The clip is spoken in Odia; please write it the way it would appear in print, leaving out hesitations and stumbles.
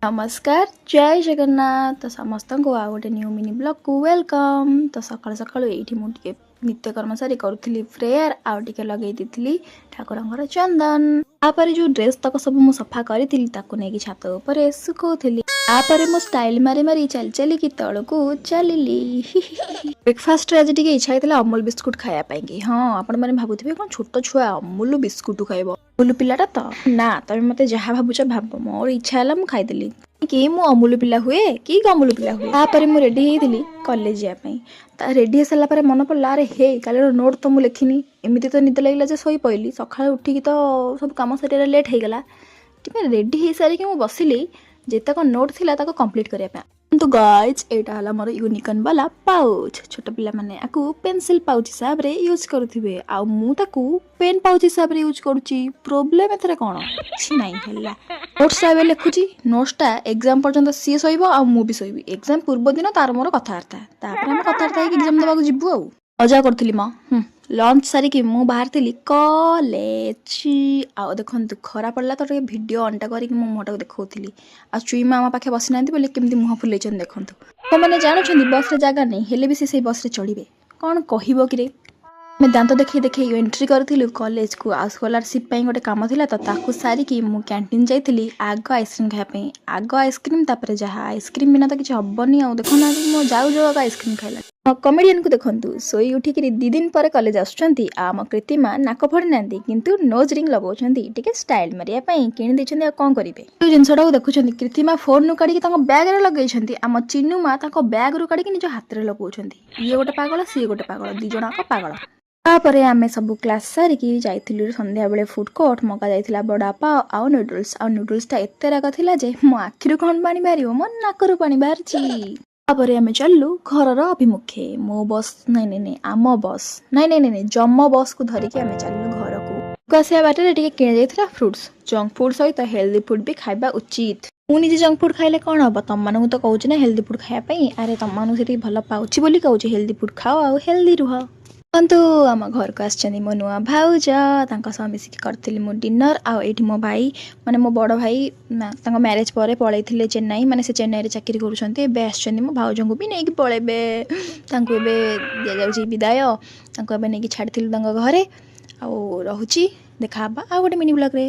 ନମସ୍କାର, ଜୟ ଜଗନ୍ନାଥ। ତ ସମସ୍ତଙ୍କୁ ଆଉ ଗୋଟେ ନ୍ୟୁ ମିନି ବ୍ଲଗ୍କୁ welcome. ତ ସକାଳୁ ସକାଳୁ ଏଇଠି ମୁଁ ଟିକେ ନିତ୍ୟକର୍ମ ସାରି କରୁଥିଲି ପ୍ରେୟାର ଆଉ ଟିକେ ଲଗେଇ ଦେଇଥିଲି ଠାକୁରଙ୍କର ଚନ୍ଦନ। ତାପରେ ଯେଉଁ ଡ୍ରେସ୍ ତକ ସବୁ ମୁଁ ସଫା କରିଥିଲି, ତାକୁ ନେଇକି ଛାତ ଉପରେ ଶୁଖଉଥିଲି। ତାପରେ ମୁଁ ଷ୍ଟାଇଲ ମାରି ମାରି ଚାଲି ଚାଲିକି ତଳକୁ ଚାଲିଲି। ବ୍ରେକଫାଷ୍ଟରେ ଆଜି ଟିକେ ଇଚ୍ଛା ହେଇଥିଲା ଅମୁଲ ବିସ୍କୁଟ ଖାଇବା ପାଇଁକି। ହଁ, ଆପଣମାନେ ଭାବୁଥିବେ, କ'ଣ ଛୋଟ ଛୁଆ ଅମୁଲ ବିସ୍କୁଟ ଖାଇବ? ଅମୁଲ ପିଲାଟା ତ ନା। ତମେ ମତେ ଯାହା ଭାବୁଛ ଭାବ, ମୋର ଇଚ୍ଛା ହେଲା, ମୁଁ ଖାଇଦେଲି। କି ମୁଁ ଅମୁଲ ପିଲା ହୁଏ କି ଗମୁଲ ପିଲା ହୁଏ। ତାପରେ ମୁଁ ରେଡି ହେଇଥିଲି କଲେଜ ଯିବା ପାଇଁ। ତା ରେଡି ହେଇସାରିଲା ପରେ ମନେ ପଡ଼ିଲା, ଆରେ ହେ, କାଲିର ନୋଟ୍ ତ ମୁଁ ଲେଖିନି। ଏମିତି ତ ନିଦ ଲାଗିଲା ଯେ ଶୋଇପଡ଼ିଲି। ସକାଳୁ ଉଠିକି ତ ସବୁ କାମ ସାରିବାରେ ଲେଟ୍ ହେଇଗଲା। ଟିକେ ରେଡି ହେଇସାରିକି ମୁଁ ବସିଲି ଯେତକ ନୋଟ୍ ଥିଲା ତାକୁ କମ୍ପ୍ଲିଟ୍ କରିବା ପାଇଁ। କିନ୍ତୁ ଗାଇଜ୍, ଏଇଟା ହେଲା ମୋର ୟୁନିକର୍ନ ବାଲା ପାଉଚ୍। ଛୋଟ ପିଲାମାନେ ଆକୁ ପେନସିଲ୍ ପାଉଚ୍ ହିସାବରେ ୟୁଜ୍ କରୁଥିବେ ଆଉ ମୁଁ ତାକୁ ପେନ୍ ପାଉଚ୍ ହିସାବରେ ୟୁଜ୍ କରୁଛି। ପ୍ରୋବ୍ଲେମ୍ ଏଥିରେ କ'ଣ? କିଛି ନାହିଁ। ହେଲା, ନୋଟ୍ସଟା ଏବେ ଲେଖୁଛି। ନୋଟ୍ସଟା ଏକ୍ଜାମ୍ ପର୍ଯ୍ୟନ୍ତ ସିଏ ଶୋଇବ ଆଉ ମୁଁ ବି ଶୋଇବି। ଏକ୍ଜାମ୍ ପୂର୍ବ ଦିନ ତାର ମୋର କଥାବାର୍ତ୍ତା, ତାପରେ ଆମେ କଥାବାର୍ତ୍ତା ହେଇକି ଏକ୍ଜାମ୍ ଦେବାକୁ ଯିବୁ। ଆଉ ମଜା କରୁଥିଲି ମ। ଲଞ୍ଚ ସାରିକି ମୁଁ ବାହାରିଥିଲି କଲେଜ। ଆଉ ଦେଖନ୍ତୁ, ଖରା ପଡ଼ିଲା ତ ଟିକେ ଭିଡ଼ିଓ ଅନ୍ଟା କରିକି ମୋ ମୁହଁଟାକୁ ଦେଖାଉଥିଲି। ଆଉ ଚୁଇମା ଆମ ପାଖେ ବସିନାହାନ୍ତି ବୋଲି କେମିତି ମୁହଁ ଫୁଲେଇଛନ୍ତି ଦେଖନ୍ତୁ। ଲୋକମାନେ ଜାଣୁଛନ୍ତି ବସ୍ରେ ଜାଗା ନାହିଁ, ହେଲେ ବି ସେ ସେଇ ବସ୍ରେ ଚଢ଼ିବେ। କ'ଣ କହିବ କିରେ? ଆମେ ଦାନ୍ତ ଦେଖେଇ ଦେଖେଇ ଏଣ୍ଟ୍ରି କରିଥିଲୁ କଲେଜକୁ। ଆଉ ସ୍କଲାରସିପ୍ ପାଇଁ ଗୋଟେ କାମ ଥିଲା, ତ ତାକୁ ସାରିକି ମୁଁ କ୍ୟାଣ୍ଟିନ୍ ଯାଇଥିଲି ଆଗ ଆଇସ୍କ୍ରିମ୍ ଖାଇବା ପାଇଁ। ଆଗ ଆଇସ୍କ୍ରିମ୍, ତାପରେ ଯାହା। ଆଇସ୍କ୍ରିମ୍ ବିନା ତ କିଛି ହବନି। ଆଉ ଦେଖୁନାହାନ୍ତି, ମୋ ଯାଉ ଯାଉ ଆଗ ଆଇସ୍କ୍ରିମ୍ ଖାଇଲା। କମେଡ଼ିଆନକୁ ଦେଖନ୍ତୁ, ଶୋଇ ଉଠିକିରି 2 ଦିନ ପରେ କଲେଜ ଆସୁଛନ୍ତି। ଆଉ ଆମ କୃତିମା ନାକ ଫୋଡ଼ି ନାହାନ୍ତି, କିନ୍ତୁ ନୋଜ୍ ରିଙ୍ଗ ଲଗାଉଛନ୍ତି ଟିକେ ଷ୍ଟାଇଲ୍ ମାରିବା ପାଇଁ। କିଣି ଦେଇଛନ୍ତି, ଆଉ କ'ଣ କରିବେ? ଯୋଉ ଜିନିଷଟାକୁ ଦେଖୁଛନ୍ତି, କୃତିମା ଫୋନ୍ରୁ କାଢ଼ିକି ତାଙ୍କ ବ୍ୟାଗରେ ଲଗେଇଛନ୍ତି। ଆମ ଚିନୁ ମା ତାଙ୍କ ବ୍ୟାଗରୁ କାଢ଼ିକି ନିଜ ହାତରେ ଲଗାଉଛନ୍ତି। ଇଏ ଗୋଟେ ପାଗଳ, ସିଏ ଗୋଟେ ପାଗଳ, ଦି ଜଣଙ୍କ ପାଗଳ। ତାପରେ ଆମେ ସବୁ କ୍ଲାସ୍ ସାରିକି ଯାଇଥିଲୁ ସନ୍ଧ୍ୟାବେଳେ ଫୁଡ୍ କୋର୍ଟ। ମଗା ଯାଇଥିଲା ବଡ଼ାପାଓ ଆଉ ନୁଡୁଲ୍ସ। ଆଉ ନୁଡୁଲ୍ସଟା ଏତେ ରାଗ ଥିଲା ଯେ ମୋ ଆଖିରୁ କ'ଣ ପାଣି ବାହାରିବ, ମୋ ନାକରୁ ପାଣି ବାହାରିଛି। ତାପରେ ଆମେ ଚାଲିଲୁ ଘରର ଅଭିମୁଖେ। ମୋ ବସ୍, ନାଇଁ ନାଇଁ ନାଇଁ, ଆମ ବସ୍, ନାଇଁ ନାଇଁ ନାଇଁ ନାଇଁ, ଜମ ବସ୍କୁ ଧରିକି ଆମେ ଚାଲିଲୁ ଘରକୁ। ଆସିବା ବାଟରେ ଟିକେ କିଣା ଯାଇଥିଲା ଫ୍ରୁଟ୍ସ। ଜଙ୍କ ଫୁଡ୍ ସହିତ ହେଲ୍ଦି ଫୁଡ୍ ବି ଖାଇବା ଉଚିତ। ମୁଁ ନିଜେ ଜଙ୍କ ଫୁଡ୍ ଖାଇଲେ କ'ଣ ହବ? ତମମାନଙ୍କୁ ତ କହୁଛି ନା ହେଲ୍ଦି ଫୁଡ୍ ଖାଇବା ପାଇଁ। ଆରେ, ତମମାନଙ୍କୁ ସେତିକି ଭଲ ପାଉଛି ବୋଲି କହୁଛି, ହେଲ୍ଦି ଫୁଡ୍ ଖାଅ ଆଉ ହେଲ୍ଦି ରୁହ। ଦେଖନ୍ତୁ, ଆମ ଘରକୁ ଆସିଛନ୍ତି ମୋ ନୂଆ ଭାଉଜ। ତାଙ୍କ ସହ ମିଶିକି କରିଥିଲି ମୁଁ ଡିନର୍। ଆଉ ଏଇଠି ମୋ ଭାଇ, ମାନେ ମୋ ବଡ଼ ଭାଇ ନା, ତାଙ୍କ ମ୍ୟାରେଜ୍ ପରେ ପଳେଇଥିଲେ ଚେନ୍ନାଇ। ମାନେ ସେ ଚେନ୍ନାଇରେ ଚାକିରି କରୁଛନ୍ତି। ଏବେ ଆସିଛନ୍ତି, ମୋ ଭାଉଜଙ୍କୁ ବି ନେଇକି ପଳେଇବେ। ତାଙ୍କୁ ଏବେ ଦିଆଯାଉଛି ବିଦାୟ। ତାଙ୍କୁ ଏବେ ନେଇକି ଛାଡ଼ିଥିଲୁ ତାଙ୍କ ଘରେ। ଆଉ ରହୁଛି, ଦେଖା ହେବା ଆଉ ଗୋଟେ ମିନି ବ୍ଲଗ୍ରେ।